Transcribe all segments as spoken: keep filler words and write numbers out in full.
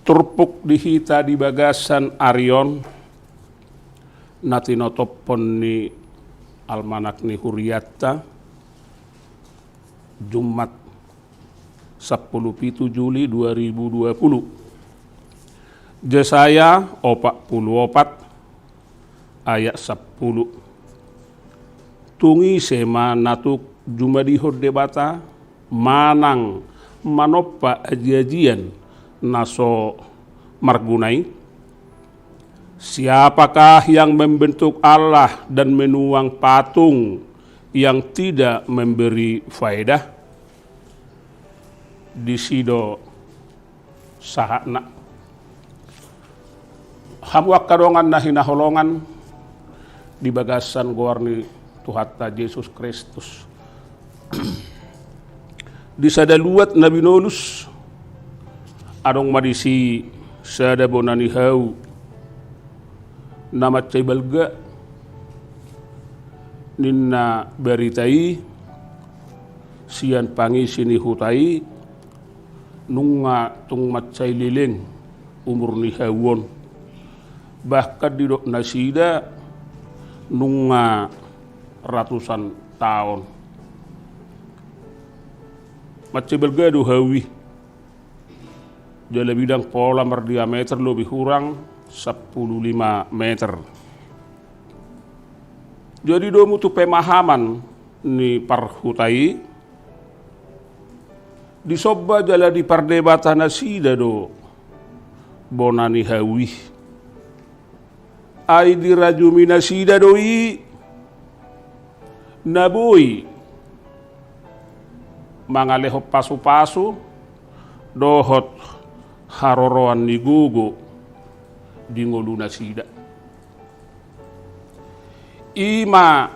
Turpuk di hita di bagasan ari on, na tinotophon ni almanak ni hurianta, Jumat sampulu pitu Juli dua ribu dua pulu. Jesaya opat pulu opat ayat sampulu. Tung ise ma na tuk jumadihon Debata manang manompa ajiajian na so marguna i? Siapakah yang membentuk Allah dan menuang patung yang tidak memberi faedah? Disi do sahatna. Hamu angka dongan na hinaholongan di bagasan goar ni Tuhanta Jesus Kristus. Di sada luat na binolus, adong ma disi sada bona ni hau na mansai balga. Ninna barita i sian pangisi ni huta i, nunga tung mansai leleng umur ni hau on. Bahkan didok nasida nunga ratusan taon. Mansai balga do hau i. Jala bidang pola mardiameter lobi hurang sampulu lima meter. Jadi domu tu pemahaman ni parhuta i, disomba jala dipardebata nasida do bona ni hau i. Ai dirajumi nasida do i na boi mangalehon pasupasu dohot haroroan ni gogo di ngolu nasida. I ma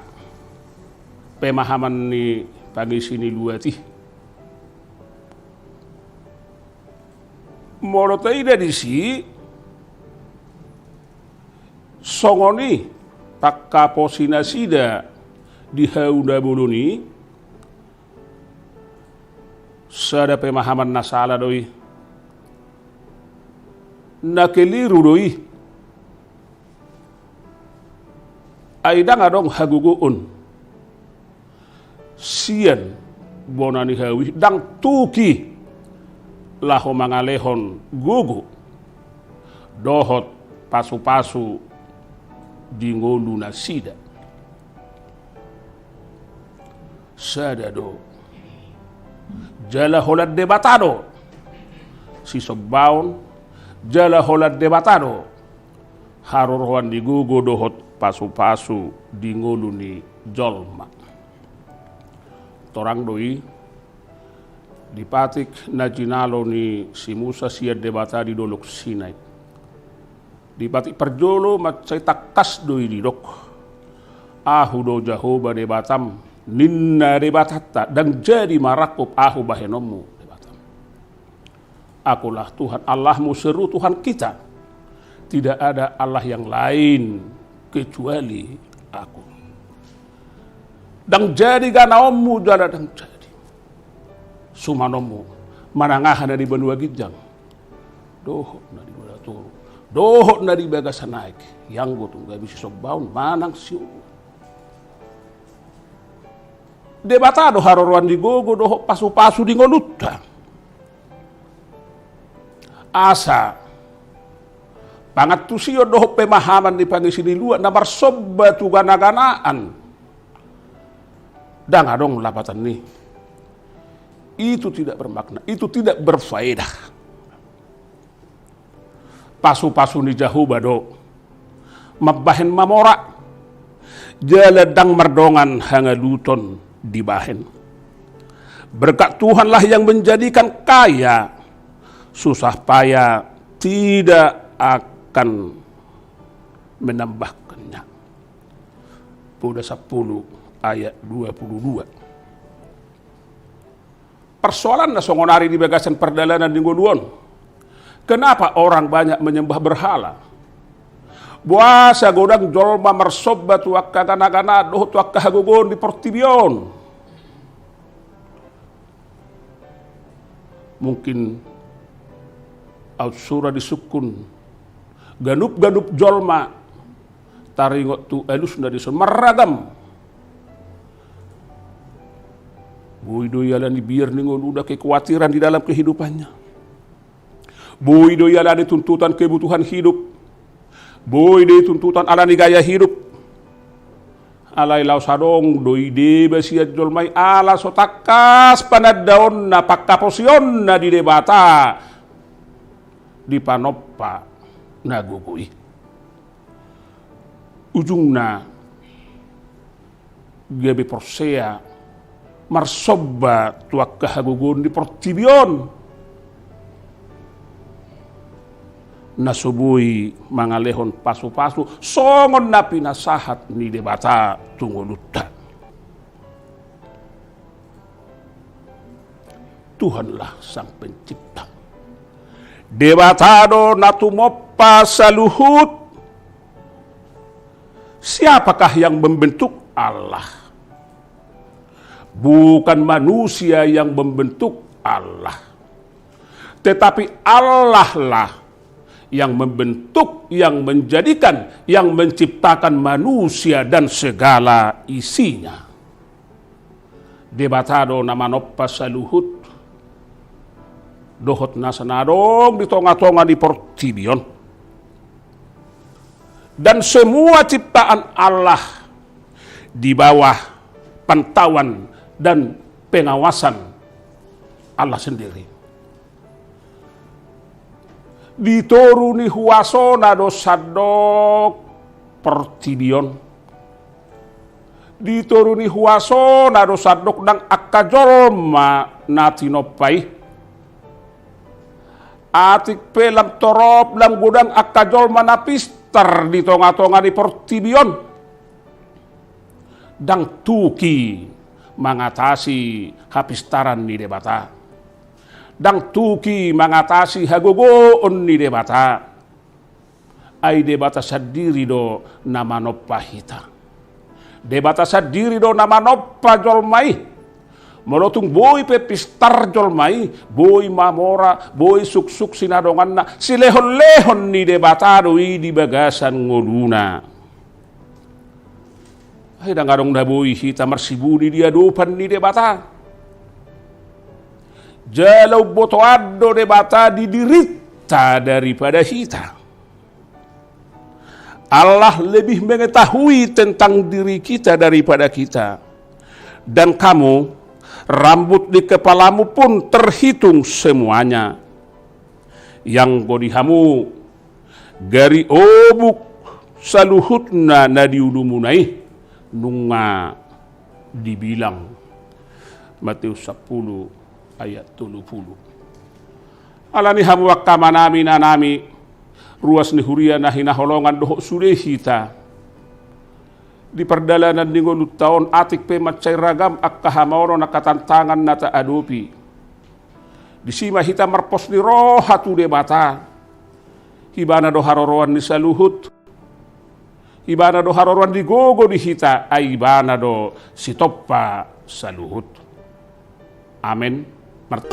pemahaman ni pangisi ni luat i. Molo taida disi, songon i pangkaposi nasida di hau na bolon i, sada pemahaman na sala do i. Na keliru do i. Ai ndang adong hagogoon sian bona ni hau i, ndang tuk i laho mangalehon gogo dohot pasupasu di ngolu nasida. Sada do. Jala holan Debata do sisombaon, jala holan Debata do haroroan ni gogo dohot pasupasu di ngolu ni jolma. Torang do i di patik na jinalo ni si Musa sian Debata di Dolok Sinai. Di patik parjolo mansai tangkas do i didok, "Ahu do Jahowa Debatam," ninna Debatanta, "ndang jadi marangkup ahu bahenonmu Debatam. Akulah Tuhan Allahmu, seru Tuhan kita. Tidak ada Allah yang lain kecuali Aku. Ndang jadi ganaonmu jala ndang jadi sumanonmu manang aha na di banua ginjang dohot na di banua toru dohot na di bagasan aek, ianggo tung gabe sisombaon manang sioloi." Debata do haroroan ni gogo dohot pasupasu di ngolunta. Asa pangantusion dohot pemahaman ni pangisi ni luat na marsomba tu ganaganaan, ndang adong lapatan ni i. Itu tidak bermakna, itu tidak berfaedah. Pasupasu ni Jahowa do mambahen mamora, jala ndang mardongan hangaluton dibahen. Berkat Tuhanlah yang menjadikan kaya, susah payah tidak akan menambahkannya. Poda sampulu ayat dua pulu dua. Parsoalanna songonari di bagasan pardalanan di ngolu on, kenapa orang banyak menyembah berhala? Boasa godang jolma marsomba tu angka ganaganaan dohot tu angka hagogoon di portibi on? Mungkin Aut sura disungkun ganup-ganup jolma, taringot tu alusna dison marragam. Boi do i alani biar ni ngoluna, kekuatiran di dalam kehidupannya. Boi do i alani tuntutan kebutuhan hidup. Boi do i tuntutan alani gaya hidup. Alai laos adong do i deba sian jolma i ala so tangkas panandaonna, panghaposionna di Debata di panompa na gogo i. Ujungna, gabe porsea, marsomba tu angka hagogoon ni portibi on, na so boi mangalehon pasu-pasu songon na pinasahat ni Debata tu ngolunta. Tuhanlah Sang Pencipta. Debata do na tumompa saluhut. Siapakah yang membentuk? Allah. Bukan manusia yang membentuk Allah. Tetapi Allah lah yang membentuk, yang menjadikan, yang menciptakan manusia dan segala isinya. Debata do na manompa saluhut dohot nasa na adong di tonga-tonga ni portibi on. Dan semua ciptaan Allah di bawah pantauan dan pengawasan Allah sendiri. Di toru ni huasona do sandok portibi on. Di toru ni huasona do sandok nang angka jolma na tinompa i. Atik pe lam torop lam godang angka jolma na pistar di tonga-tonga ni portibi on, ndang tuk i mangatasi hapistaran ni Debata. Ndang tuk i mangatasi hagogoon ni Debata. Ai Debata sandiri do na manompa hita. Debata sandiri do na manompa jolma i. Molo tung boi pe pistar jolma i, boi mamora, boi suksuk sinadonganna, silehon-lehon ni Debata do i di bagasan ngoluna. Ai ndang adong na boi hita marsibuni di adopan ni Debata. Jala umbotoan do Debata di dirinta daripada hita. Allah lebih mengetahui tentang diri kita daripada kita. Dan kamu, rambut di kepalamu pun terhitung semuanya. Ianggo di hamu, gari obuk saluhutna na di ulumuna i nunga dibilang. Matius sampulu ayat tolu pulu. Alani hamu angka amanami, inanami, ruas ni huria na hinaholongan dohot sude hita. Di pardalanan ni ngolunta on atik pe mansai ragam angka hamaolon, angka tantangan na taadopi. Disi ma hita marpos ni roha tu Debata. Ibana do haroroan ni saluhut. Ibana do haroroan ni gogo di hita, ai Ibana do sitompa saluhut. Amen. Mart-